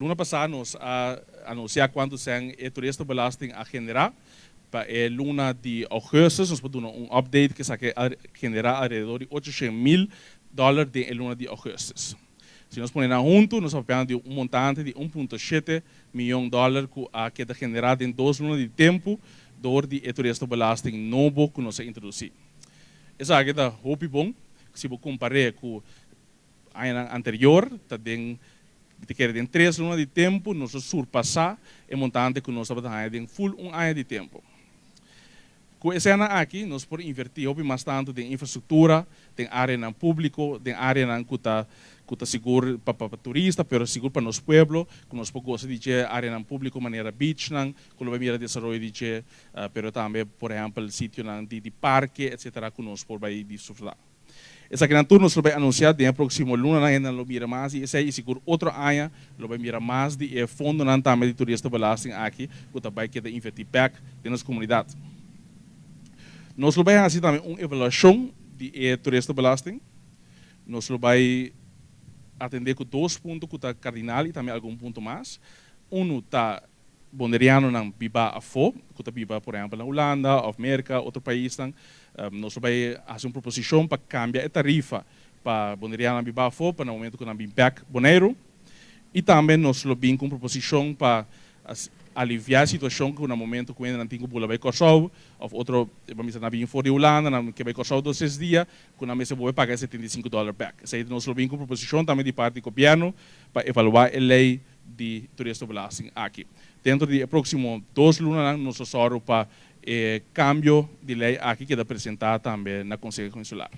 Luna pasá nos a anunsiá kuantu sèn e toeristenbelasting a generá. Pa e luna di ougùstùs nos por duna un update ku esaki a generá alrededor di 800.000 dòler den e luna di ougùstùs. Si nos pone nan huntu, nos ta papiando di un montante di 1.7 mion dòler ku a keda generá den 2 luna di tempu dor di e toeristenbelasting nobo ku nos a introdusí. Esaki ta hopi bon, si bo kompar'é ku aña anterior, ta den di kere den 3 luna di tempu, nos a surpasá e montante ku nos tabata den full un aña di tempu. Ku e sèn aki, nos por invertí hopi mas tantu den infrastruktura, den área públiko, den área ku ta sigur pa turista, pero sigur pa nos pueblo, ku nos por gosa di área públiko manera beach nan, ku lo mira desaroyo di dje, pero tambe, por ehèmpel, sitio nan di parke, etc., ku nos por bai disfrutá. Esaki nan tur nos lo bai anunsiá den próksimo luna nan, lo mira mas i esei, i sigur otro aña lo bai mira mas di e fondo nan tambe di toeristenbelasting aki ku ta bai keda invertí bèk den nos komunidat. Nos lo bai hasi tambe un evaluashon di e toeristenbelasting. Nos lo bai atendé ku dos punto ku ta kardinal i tambe algun punto mas. Unu ta boneriano nan biba afó, ku ta biba, por ehèmpel, na Hulanda òf Merka, otro pais nan. Nos lo bai hasi un proposishon pa kambia e tarifa pa boneriano nan biba afó, pa na momento ku nan bin bèk Boneiru. I tambe nos lo bin ku un proposishon pa aliviá e situashon ku na momento ku nan tin ku bula bai Kòrsou, òf otro, ban bisa, nan bin for di Hulanda, nan ke bai Kòrsou 2, 6 dia, ku nan mester bolbe paga 75 dòler bèk. Esei nos lo bin ku proposishon tambe di parti di gobièrnu pa evaluá e lei di toeristenbelasting aki. Dentro di próksimo 2 luna nos lo sòru pa e kambio di lei aki keda presentá tambe na Konseho Insular.